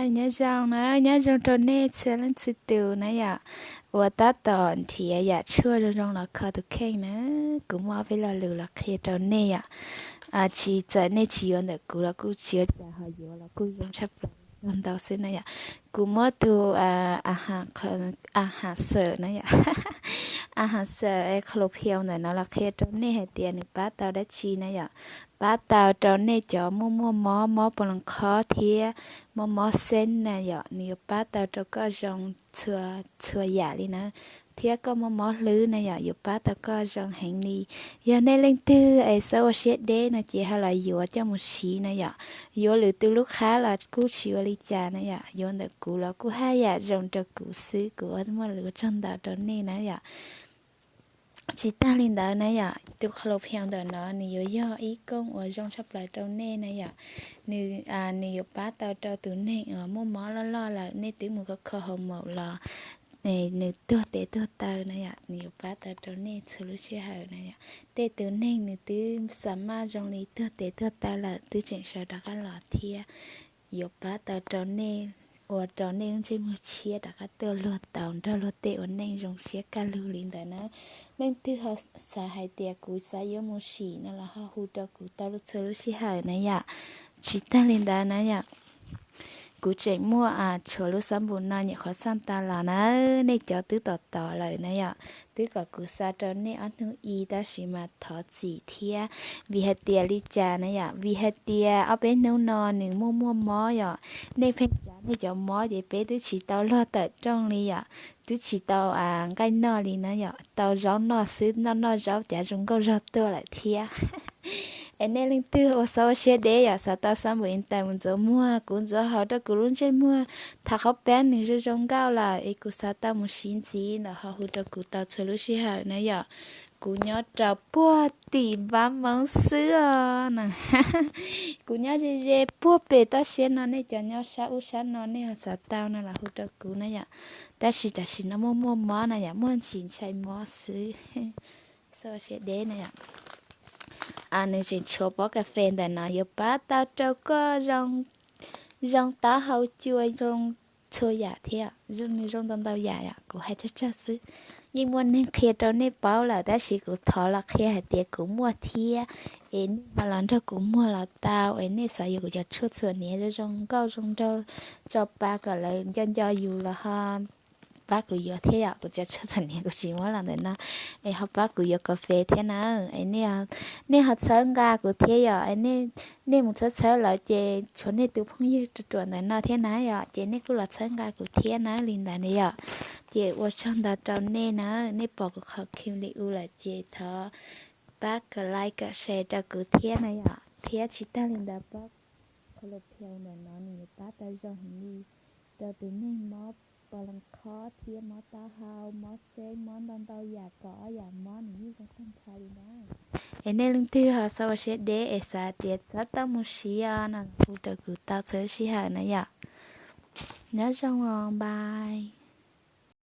Nyob zoo na, nyob zoo rau nej txhua leej txhua tus na yom, uas tab tom nrhiav yam tshuaj zoo zoo los kho tus kheej na. Kuv muaj ob peb lo lus los qhia rau nej yom. Tsis txawm nej tsis yuav ntawm kuv los kuj tsis ua cas, ho yuav los kuj zoo tshaj plaws, txog ntau xwb na yom. Kuv muab tus a has xawm na yom, a has xawm e kha lu phiau ntawm no los qhia rau nej hais tias nws pab tau dab tsi na yom. Pab tau rau nej cov muaj muaj mob, mob pos lees khob thiab mob mob xeeb na yom. Nws yuav pab tau rau koj zoo txhua yam li na, thiab koj muaj mob hlwb na yom, yuav pab tau koj zoo heev li. Yog nej leej twg es txhob ua siab deb no ces ho los yuav coj mus siv na yom. Yuav lwm tus lub qhab los kuj tsis ua li cas na yom, yuav ntawm kuv los kuj haj yam zoo rau kuv xwb, kuv ua muaj lus ua tsaug ntau rau nej na yom. Tsis tag li ntawd na yom, tus kha lu phiau ntawm no nws yuav yog ib kooj uas zoo tshaj plaws rau nej na yom. Nws, nws yuav pab tau rau tus neeg uas muaj mob loj loj lawm, nej twb mus kho kho hau maum los nws tuag tes tuag taw na yom, nws yuav pab tau rau nej txhua lub sij hawm na yom. Tej tus neeg nws twb xa maj zoo li tuag tes tuag taw lawm twb tseem sawv rov qab los thiab, yuav pab tau rau nej, ua rau nej lub ntsej muag tshiab rov qab tuaj luag tau nrog luag tej ua neej zoo siab kaj lug li ntawd na. Leej twg ho xav hais tias kuv xav yuav mus sim no los ho hu rau kuv tau txhua lub sij hawm na yom. Tsis tag li ntawd na yom, kuv tseem muaj tshuav lub xab npum no nyuam qhuav xaj tau los na, nej cov twb tom tom lawm na yom, twb kom kuv xa rau nej ob hnub i, tab sis mas thov txim thiab. Vim hais tias li cas na yom, vim hais tias ob peb hnub no nws muaj muaj mob yom, nej pheej tsav nej cov mob ces peb twb tsis tau luag tawm rooj li yom, twb tsis tau nqaij noj li na yom, tau zaub noj xwb, noj noj zaub cav zoo nkauj zog tuaj lawm thiab. Es nej leej twg ua xav ua siab deb yom, xav tau xab npum i tas mus ntxuav muag, kuv ntxuav haus rau kuv lub ntsej muag, tham qhov pab nws zoo zoo nkauj lawm es kuv xav tau mus siv ntxiv los ho hu rau kuv tau txhua lub sij hawm na yom. Kuv nyob rau puag tim Npab Moob xwb os na. Kuv nyob ze ze puag pem toj siab no, nej cov nyob sab ub sab no nej ho xav tau no los hu rau kuv na yom. Tab sis tam sim no muaj muaj mob na yom, muaj ntsis ntshai mob xwb. Xav ua siab deb na yom. Nws tseem tshuav pob kas fes ntawm no yuav pab tau rau koj zoo taub hau cua, zoo txhua yam thiab, nws zoo ntau ntau yam yom, kuv hais tsawg tsawg xwb. Yeej muaj neeg qhia rau nej paub lawm tab sis kuv thov los qhia hais tias kuv muaj thiab, es nej ho los nrog kuv muag los tau, es nej xav yuav kuv cov tshuaj txhuam hniav zoo zoo nkauj zoo nraug tso pa kom lawv nco nco yus los ho pab kuv yuav thiab yom. Kuv cov tshuaj txhuam hniav kuv tsis muab los ntawm no, es ho pab kuv yuav kas fes thiab na. Es nej ho txhawb nqa kuv thiab yom, nej mus txhawb txhawb lawv ces tshuav nej tus phooj ywg ruam ruam ntawm no thiab na yom, ces nej kuj los txhawb nqa kuv thiab na li ntawd na yom. Ces ua tsaug ntau rau nej na, nej pom kuv qhov clip li ub lawm ces thov pab kom like kom share rau kuv thiab na yom, thiab tsis tag li ntawd pab kha lu phiau ntawm no nws yuav pab tau zoo heev li rau tus neeg mob pos lees khob thiab mob taub hau, mob xeeb, mob ntau ntau yam, kaum ob yam mob nws yeej zoo tag nrho li na. Es nej leej twg ho xav ua siab deb es xav tias xav tau mus siv os no los hu rau kuv tau txhua lub sij hawm na yom. Nyob zoo os, bye.